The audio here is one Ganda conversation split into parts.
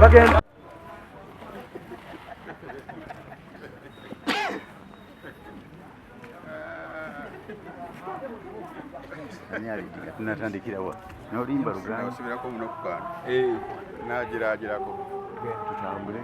Bagenda Tunatandikirawa n'oluyimba luganda osibirako muno ku kantu nagiragirako tutambule.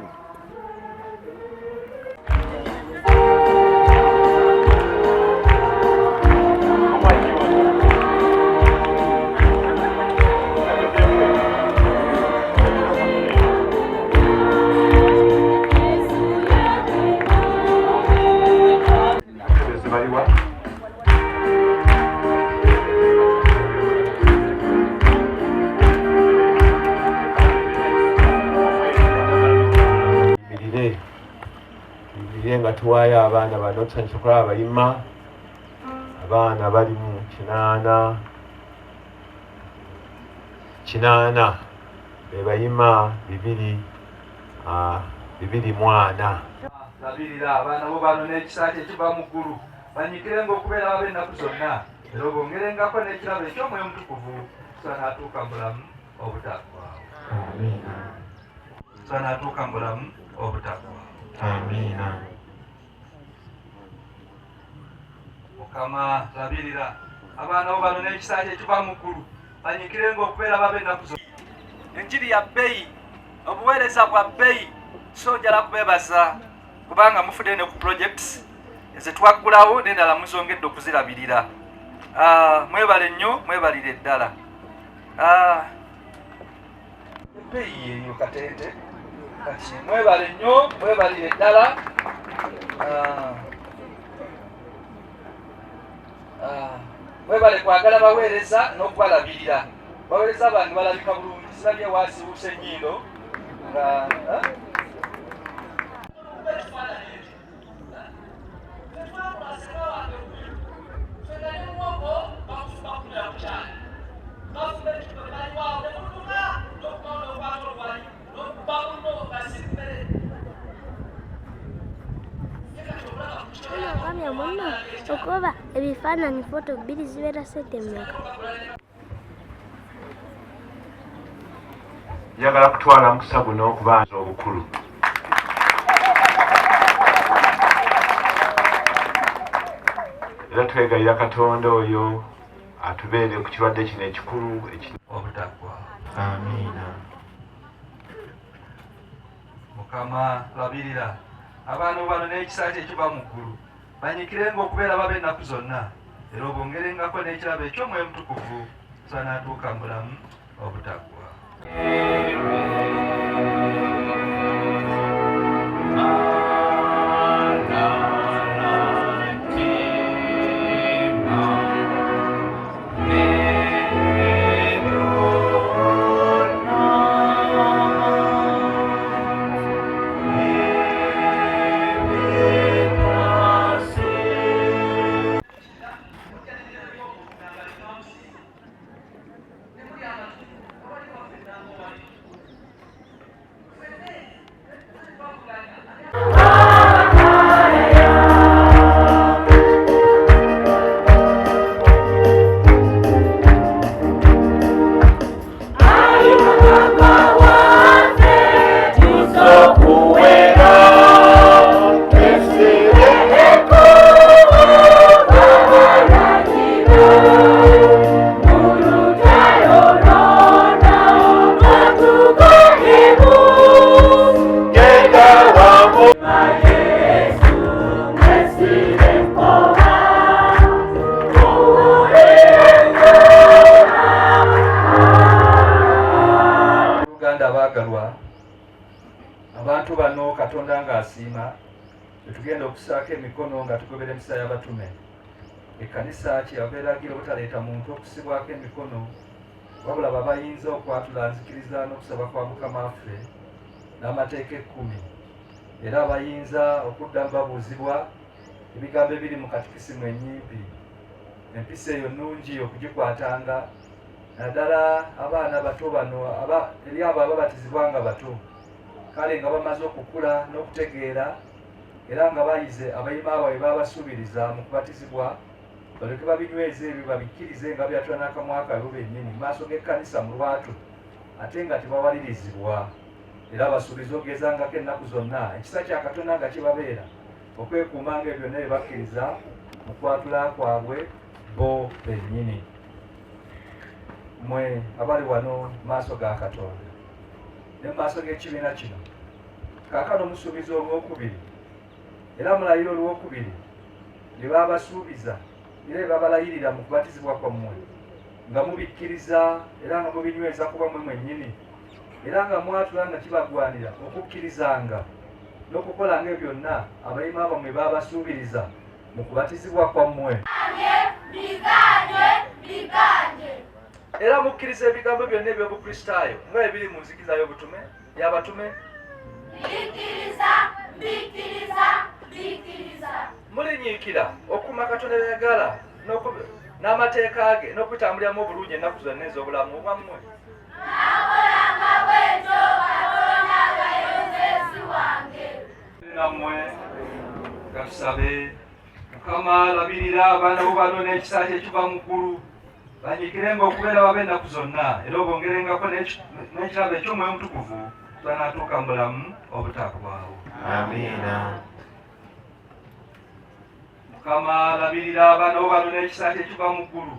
Abakebezi baliwa? Tuyimirire, tuyimirire nga tuwaayo abaana bano. Tusanyusa okulaba abayima, abaana bali mu 8 80 be bayima 224. Labirira abaana bo bano n'ekisa kye ekiva mu ggulu, banyikirenga okubeera babe ennaku zonna, era obongerengako n'ekirabo eky'Omwoyo Omutukuvu, tunaatuuka mu bulamu obutaggwaawo. Amiina. Tunaatuuka mu bulamu obutaggwaawo. Amiina. Mukama, labirira abaana bo bano n'ekisa kye ekiva mu ggulu, banyikirenga okubeera babe ennaku zonna. Enjiri ya bbeeyi, obuweereza bwa bbeeyi, so njala kubeebaza kubanga mufudde ne ku projects ezetwaggulawo n'endala muzongedde okuzirabirira. Mwebale nnyo, mwebalire ddala. Ebbeeyi eyo katente kati. Mwebale nnyo, mwebalire ddala. Mwebale kwagala baweereza n'okubalabirira. Baweereza bange balabika bulungi, sirabye wasiwuuse ennyindo nga eh? Ogambye munno okuba ebifaananyi foto bbiri zibeera sente mmeka? Njagala kutwala mukisa guno okubanza obukulu. Era twegayira Katonda oyo atubeere ku kirwadde kino ekikulu. Obutaggwaawo. Amiina. Mukama, labirira abaana bo bano n'ekisa kye ekiva mu ggulu, banyikirenga okubeera babe ennaku zonna, era obongerengako n'ekirabo eky'Omwoyo Omutukuvu, tunaatuuka mu bulamu obutaggwaawo. Uganda abaagalwa, abantu bano Katonda ng'asiima tetugenda okussaako emikono nga tugobera empisa y'abatume. Ekkanisa kyeyava eragira obutaleeta muntu okusibwako emikono, wabula babayinza okwatula nzikiriza n'okusaba kwa Mukama waffe n'amateeka 10, era abayinza okuddamu babuuzibwa ebigambo ebiri mu katikisimu ennyimpi. Empisa eyo nnungi okugikwatanga, naddala abaana bato bano, eri abo ababatizibwa nga bato, kale nga bamaze okukula n'okutegeera era nga bayize abayima baabwe babasuubiriza mu kubatizibwa, balyoke babinyweze ebyo, babikkirize nga byatula n'akamwa kaabwe bennyini mu maaso g'ekkanisa mu lwatu, ate nga tebawalirizibwa. Era basuubiza okugezangako ennaku zonna ekisa kya Katonda nga kibabeera, okwekuumanga ebyo byonna bye bakkiriza mu kwatula kwabwe bo bennyini. Mmwe abali wano mu maaso ga Katonda ne mu maaso g'ekibiina kino, kaakano musuubiza olwokubiri era mulayira olwokubiri bye baabasuubiza era bye babalayirira mu kubatizibwa kwammwe, nga mubikkiriza era nga mubinyweza kuba mmwe mwennyini, era nga mwatula nga kibagwanira okukkirizanga n'okukolanga ebyo byonna abayima bammwe baabasuubiriza mu kubatizibwa kwammwe. Era mukkiriza ebigambo byonna eby'Obukristaayo nga bwe biri mu nzikiriza y'obutume y'abatume. Mulinyiikira okukuuma Katonda by'ayagala n'amateeka ge n'okubitambuliramu obulungi ennaku zonna ez'obulamu bwammwe. Nammwe katusabe. Mukama, labirira abaana bo bano n'ekisa kye ekiva mu ggulu, banyiikirenga okubeera babe ennaku zonna, era obongerengako n'ekirabo eky'Omwoyo Omutukuvu banaatuuka mu bulamu obutaggwaawo. Amiina. Mukama, labirira abaana bo bano n'ekisa kye ekiva mu ggulu,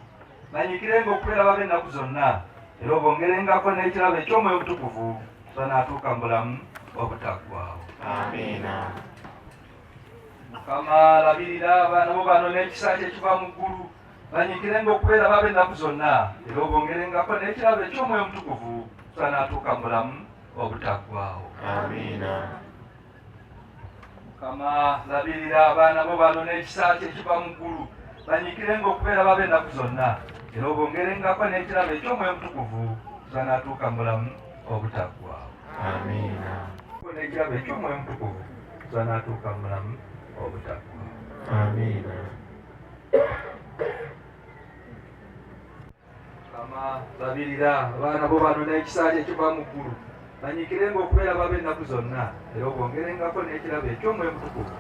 banyiikirenga okubeera babe ennaku zonna, era obongerengako n'ekirabo eky'Omwoyo Omutukuvu banaatuuka mu bulamu obutaggwaawo. Amiina. Mukama, labirira abaana bo bano n'ekisa kye ekiva mu ggulu, banyiikirenga okubeera babe ennaku zonna, era obongerengako n'ekirabo eky'Omwoyo Omutukuvu banaatuuka mu bulamu obutaggwaawo. Amiina. Mukama, labirira abaana bo bano n'ekisa kye ekiva mu ggulu, banyiikirenga okubeera babe ennaku zonna, era obongerengako n'ekirabo eky'Omwoyo Omutukuvu banaatuuka mu bulamu obutaggwaawo. Amiina. N'ekirabo eky'Omwoyo Omutukuvu banaatuuka mu bulamu obutaggwaawo. Amiina. Mukama, labirira abaana bo bano n'ekisa kye ekiva mu ggulu, banyiikirenga okubeera babe ennaku zonna, era obongerengako n'ekirabo eky'Omwoyo Omutukuvu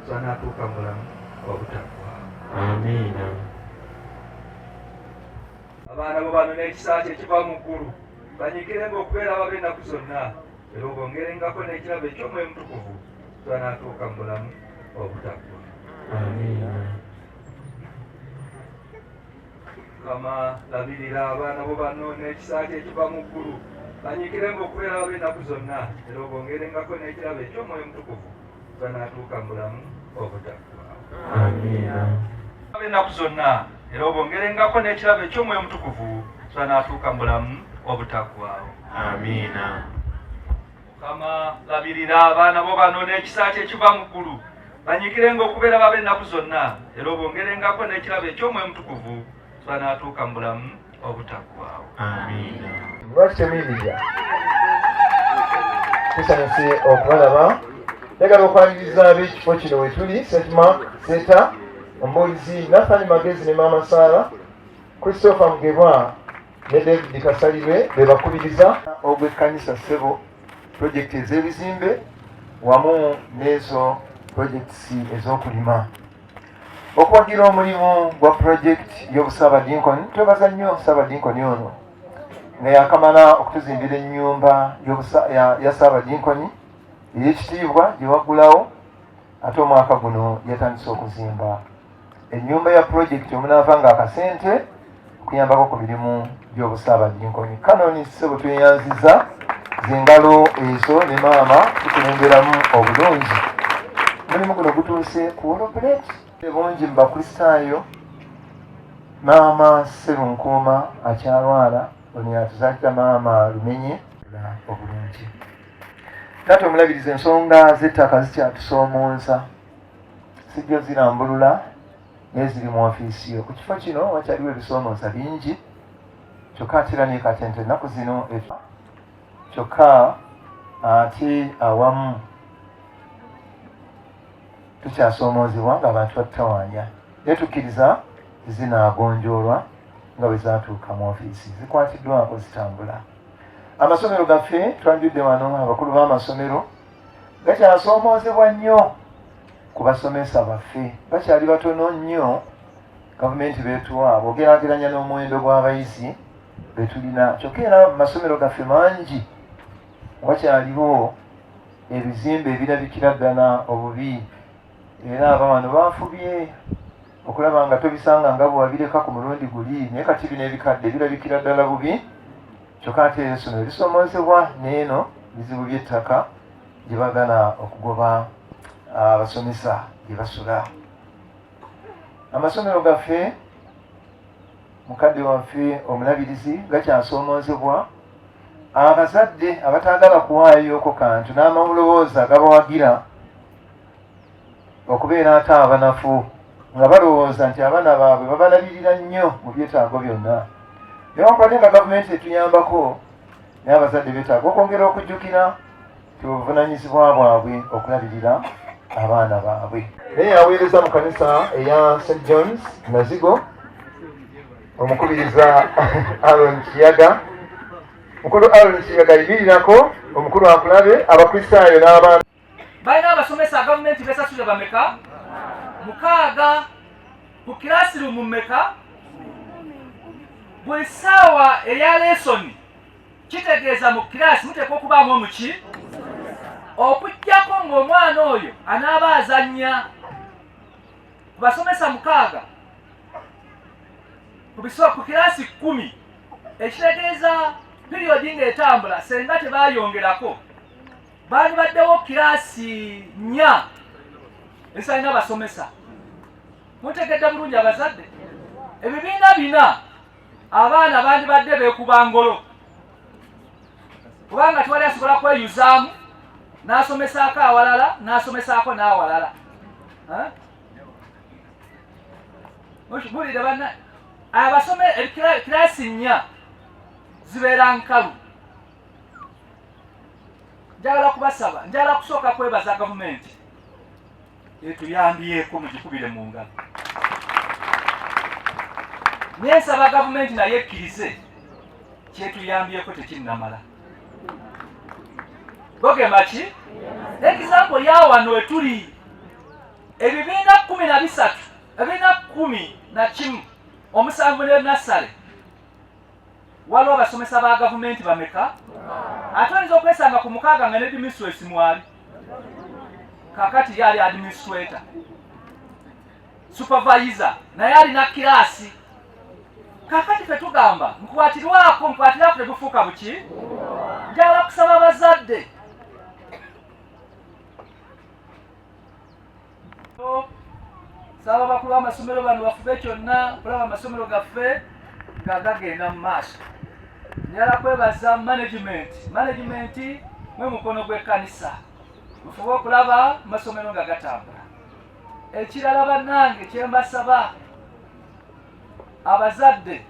banaatuuka mu bulamu obutaggwaawo. Amiina. Abaana bo bano n'ekisa kye ekiva mu ggulu, banyiikirenga okubeera babe ennaku zonna, era obongerengako n'ekirabo eky'Omwoyo Omutukuvu banaatuuka mu bulamu obutaggwaawo. Amiina. Mukama, labirira abaana bo bano n'ekisa kye ekiva mu ggulu, banyiikirenga okubeera babe ennaku zonna, era obongerengako n'ekirabo eky'Omwoyo Omutukuvu banaatuuka mu bulamu obutaggwaawo. Amiina. Babe ennaku zonna, era obongerengako n'ekirabo eky'Omwoyo Omutukuvu banaatuuka mu bulamu obutaggwaawo. Amiina. Mukama, labirira abaana bo bano n'ekisa kye ekiva mu ggulu, banyiikirenga okubeera babe ennaku zonna, era obongerengako n'ekirabo eky'Omwoyo Omutukuvu banaatuuka mu bulamu obutaggwaawo. Amiina. Lwaki temuyimirira? Tusanyuse okubalaba. Njagala okwaniriza ab'ekifo kino we tuli, St Mark Center, omubuulizi Nathan Magezi ne Maama Sarah, Christopher Mugerwa ne David Kasalirwe be bakubiriza ogw'ekkanisa ssebo, pulojekiti ez'ebizimbe wamu n'ezo pulojekiti ez'okulima. Okuwagira omulimu gwa pulojekiti y'Obusaabadinkoni, twebaza nnyo Ssaabadinkoni ono nga yakamala okutuzimbira ennyumba ya Ssaabadinkoni ey'ekitiibwa gye waggulawo, ate omwaka guno yatandise okuzimba ennyumba ya pulojekiti omunaava nga akasente okuyambako ku mirimu gy'Obusaabadinkoni. Kanoni ssebo, tweyanziza zengalo ezo ne maama tukulemberamu obulungi. Omulimu guno gutuuse ku woloplate bungi mu Bakristaayo. Maama Sserunkuuma akyalwala, ono yatuzaalira maama Lumenye obulungi. Taata omulabiriza, ensonga z'ettaka zikyatusoomooza, sijja zirambulula naye ziri mu ofiisi yo. Ku kifo kino wakyaliwo ebisoomooza bingi, kyokka ate era ne Katente ennaku zino, kyokka ate awamu tukyasoomoozebwa ng'abantu batutawaanya, naye tukkiriza zinaagonjoolwa nga bwe zaatuuka mu ofiisi, zikwatiddwako, zitambula. Amasomero gaffe, twanjudde wano abakulu b'amasomero, gakyasoomoozebwa nnyo ku basomesa baffe, bakyali batono nnyo gavumenti beetuwa bw'ogeraageranya n'omuwendo gw'abayizi betulina. Kyokka era mu masomero gaffe mangi Wakyaliwo ebizimbe ebirabikira ddala obubi, era aba wano bafubye okulaba nga tobisanga nga bwewabireka ku mulundi guli, naye kati bino ebikadde birabikira ddala bubi. Kyokka ate essomero lisomoozebwa n'eno bizibu by'ettaka gye bagala okugoba abasomesa gye basula. Amasomero gaffe, mukadde waffe omulabirizi, gakyasoomoozebwa abazadde abataagala kuwaayoko kantu n'amaloboozi agabawagira okubeera ate abanafu, nga balowooza nti abaana baabwe babalabirira nnyo mu byetaago byonna. Newankubadde nga gavumenti etuyambako, naye abazadde beetaaga okwongera okujjukira ti obuvunaanyizibwa bwabwe okulabirira abaana baabwe. Naye yaweereza mu kanisa eya St Johns Nazigo, omukubiriza Aaron Kiyaga. Mukulu Aaron Kiyaga, yimirirako omukulu akulabe, Abakristaayo n'abaana. Balina abasomesa gavumenti besasule bameka? 6 ku classroom mmeka? Buli ssaawa eya lesoni kitegeeza mu kiraasi muteekwa okubaamu omuki, okuggyako ng'omwana oyo anaaba azannya. Ku basomesa 6 ku kiraasi 10, ekitegeeza piriyodi ng'etambula senga tebaayongerako, bandibaddewo kiraasi 4 ezitalina basomesa. Muntegedde bulungi abazadde? Ebibiina 4 abaana bandibadde beekuba ngolo, kubanga tewali asobola kweyuzaamu n'asomesaako awalala n'asomesaako n'awalala. Mulire banna, abasome kiraasi 4 zibeera nkalu. Njagala kubasaba, njagala kusooka kwebaza gavumenti etuyambyeko, mugikubire mu ngalo. Naye nsaba gavumenti naye ekkirize kyetuyambyeko tekinnamala. Gogema ki? Example ya wano etuli ebibiina 13, ebibiina 11, 7 ne nasale, waliwo abasomesa ba gavumenti bameka? Ate oyinza okwesanga ku 6 nga ne administrator mwali. Kakati ye ali administrator, supervisor, naye alina kiraasi. Kakati fe tugamba nkwatirwako, nkwatirwako tegufuuka buki. Njagala kusaba abazadde saba bakulu b'amasomero bano bafube kyonna kulaba amasomero gaffe nga gagenda mu maaso. Njagala kwebaza management. Management mwe mukono gw'ekkanisa, mufube okulaba amasomero nga gatambula. Ekirala bannange kyembasaba abazadde,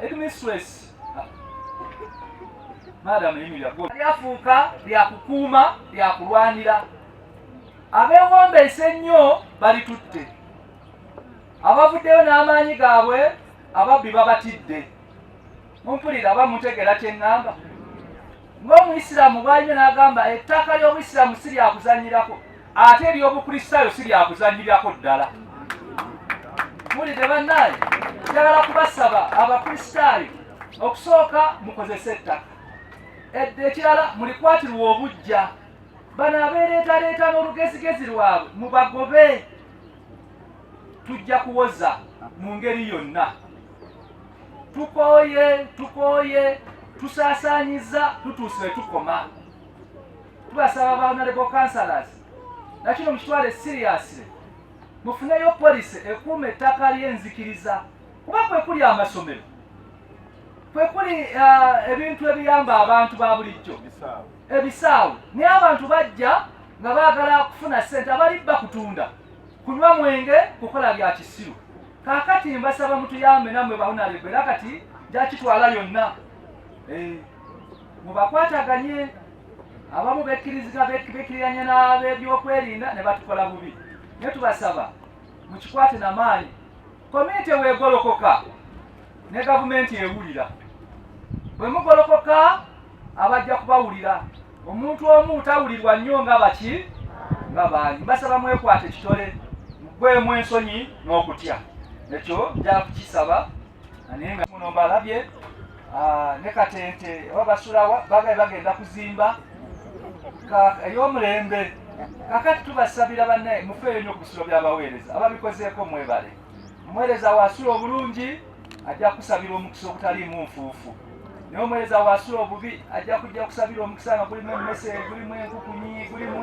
headmistress madam yimirira, lyafuuka lyakukuuma, lyakulwanira. Abeewombeese ennyo balitutte, abavuddeyo n'amaanyi gaabwe ababbi babatidde. Mumpulira aba mutegeera kye ŋŋamba? Ng'Omuyisiraamu bw'alina n'agamba ettaka ly'Obuyisiraamu si lyakuzannyirako, ate ery'Obukristaayo si lyakuzannyirako ddala. Mulidde bannaaye, njagala kubasaba Abakristaayo okusooka mukozese ettaka edda, ekirala mulikwatirwa obuggya. Bano abeereetaleeta n'olugezigezi lwabwe mubagobe, tujja kuwoza mu ngeri yonna. Tukooye, tukooye, tusaasaanyiza, tutuuse tukoma. Tubasaba ba honorable councillors, nakino mukitwale seriously, mufuneyo policy ekuuma ettaka ly'enzikiriza, kuba kwe kuli amasomero, kwe kuli ebintu ebiyamba abantu ba bulijjo, ebisaawe. Naye abantu bajja nga baagala kufuna ssente, abalibba kutunda, kunywa mwenge, kukola bya kisiru. Kaakati mbasaba mutuyambe nammwe ba honorable, era kati njakitwala yonna, mubakwataganye. Abamu bekkiriziganya n'ab'ebyokwerinda ne batukola bubi, naye tubasaba mukikwate namaanyi. Komite weegolokoka ne gavumenti ewulira, bwe mugolokoka abajja kubawulira. Omuntu omu tawulirwa nnyo nga baki nga bangi. Mbasaba mwekwate kitole, mugwemu ensonyi n'okutya. Ekyo nja kukisaba, naye nga muno mbalabye. Ne Katente oba basulawa bagaye bagenda kuzimba ey'omulembe. Kakati tubasabira banne mufeeyo nnyo ku bisulo by'abaweereza ababikozeeko mwebale. Omuweereza waasula obulungi ajja kusabira omukisa ogutaliimu nfuufu, naye omuweereza waasula obubi ajja kujja kusabira omukisa nga gulimu emmese, gulimu enkukunyi, gulimu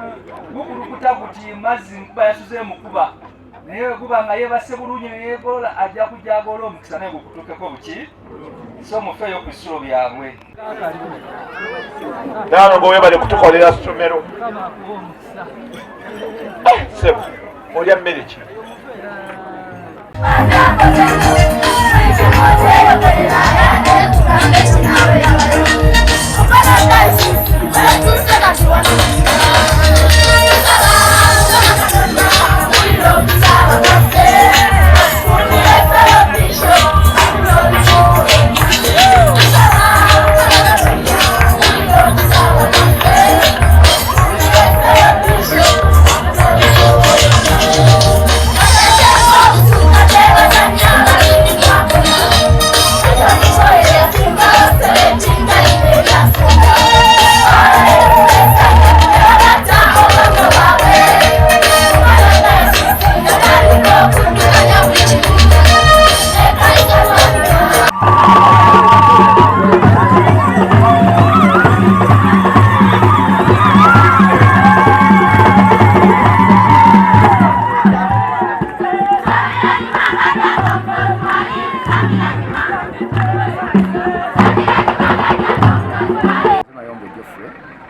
gukulukuta guti mazzi nkuba yasuze mukuba, naye guba nga yeebase bulungi neyeegolola ajja kujja agoola omukisa naye gukutuukeko buki. So mufeeyo ku bisulo byabwe. Nalongo webale kutukolera ssomero. Ssebo olya mmere ki?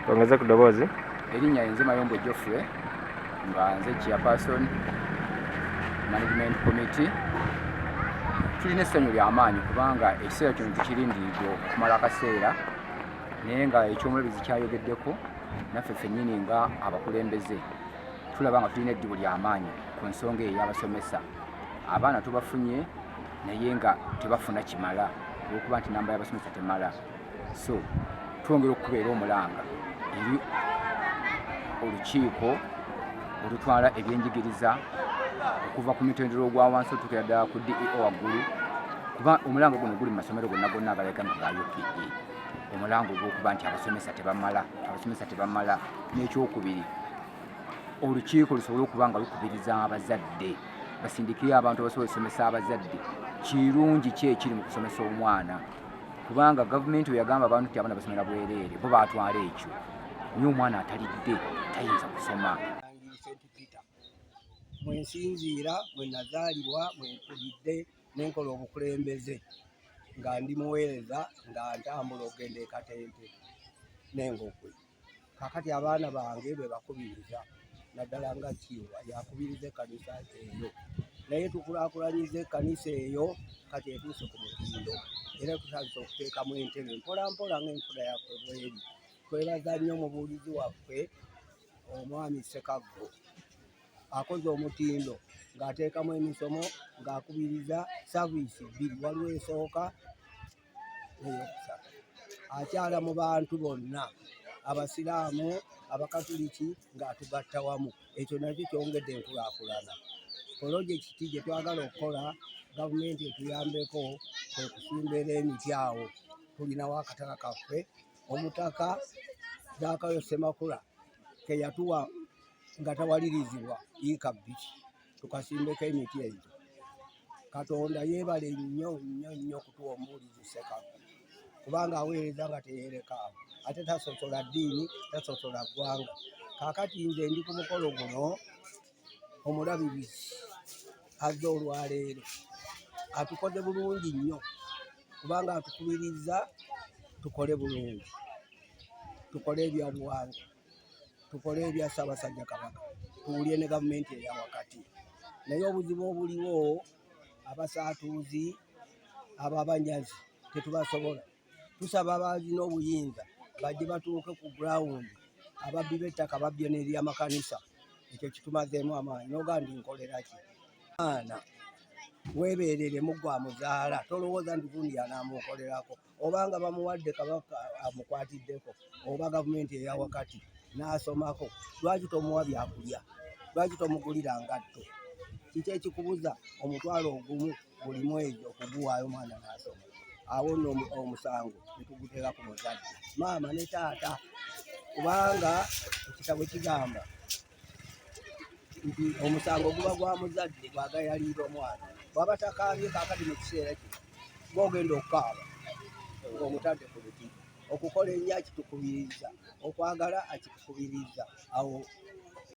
Ongeza kudobozi. Erinnya nze Mayombo Geoffrey, nga nze chairperson management committee. Tulina essanyu ly'amaanyi kubanga ekiseera kino tukirindiridde okumala akaseera, naye nga ekyomulabizi kyayogeddeko naffe ffennyini nga abakulembeze tulaba nga tulina eddibu ly'amaanyi ku nsonga eyo y'abasomesa. Abaana tubafunye naye nga tebafuna kimala olw'okuba nti namba y'abasomesa temala. So twongera okukubeera omulanga eri olukiiko olutwala ebyenjigiriza okuva ku mitendera ogwa wansi otuukira ddala ku DEO waggulu, kuba omulanga guno guli mu masomero gonna gonna agalabika nga ga UPE. Omulanga ogw'okuba nti abasomesa tebamala, abasomesa tebamala. N'ekyokubiri, olukiiko lusobole okuba nga lukubiriza abazadde basindikeyo abantu abasobola okusomesa abazadde kirungi ki ekiri mu kusomesa omwana, kubanga gavumenti bwe yagamba abantu nti abaana basomera bwereere bo baatwala ekyo, naye omwana atalidde tayinza kusoma. Mwensinziira mwe nazaalibwa, mwenkulidde nenkola obukulembeze nga ndi muweereza nga ntambula okugenda e Katente n'Engogwe. Kaakati abaana bange be bakubiriza naddala nga Kiwa yakubiriza ekkanisa eyo, naye tukulaakulanyiza ekkanisa eyo kati etuuse ku mutindo era tutandise okuteekamu entebe mpola mpola ng'enfuna yaffe bweri. Twebaza nnyo omubuulizi waffe omwami Ssekaggo akoze omutindo ng'ateekamu emisomo ng'akubiriza saviisi bbiri, waliwo esooka n'eyokusatu. Akyala mu bantu bonna abasiraamu, abakatuliki ng'atugatta wamu, ekyo nakyo kyongedde enkulaakulana. Polojekiti gye twagala okukola gavumenti etuyambeko kwe kusimba era emiti awo. Tulinawo akataka kaffe omutaka Zaakayo Ssemakula ke yatuwa nga tawalirizibwa yiika bbiri, tukasimbeko emiti egyo. Katonda yeebale nnyo nnyo nnyo okutuwa omubuulizi Ssekaggo, kubanga aweereza nga teyeerekaawo, ate tasosola ddiini, tasosola ggwanga. Kaakati nze ndi ku mukolo guno, omulabirizi azze olwaleero atukoze bulungi nnyo, kubanga atukubiriza tukole bulungi, tukole ebyabuwangwa, tukole ebya Ssaabasajja Kabaka, tuwulire ne gavumenti eya wakati. Naye obuzibu obuliwo, abasaatuuzi abo abanyazi tetubasobola. Tusaba abalina obuyinza bajje batuuke ku ground, ababbi b'ettaka babbye n'eryamakanisa, ekyo kitumazeemu amaanyi. Noga ndi nkolera ki? Mwana weebereremu gwe amuzaala, tolowooza nti gundi anaamukolerako, obanga bamuwadde Kabaka amukwatiddeko oba gavumenti eya wakati n'asomako, lwaki tomuwa byakulya? Lwaki tomugulira ngatto? Kiki ekikubuza omutwalo ogumu buli mwezi okuguwaayo omwana n'asoma? Awo nno omusango netuguteeka ku muzadde, maama ne taata, kubanga ekitabo kigamba nti omusango guba gwa muzadde gwagayaliira omwana. Bw'aba takaabye kaakati mu kiseera kino, gwogenda okukaaba ng'omutadde ku luti. Okukola ennyo akitukubiriza, okwagala akitukubiriza. Awo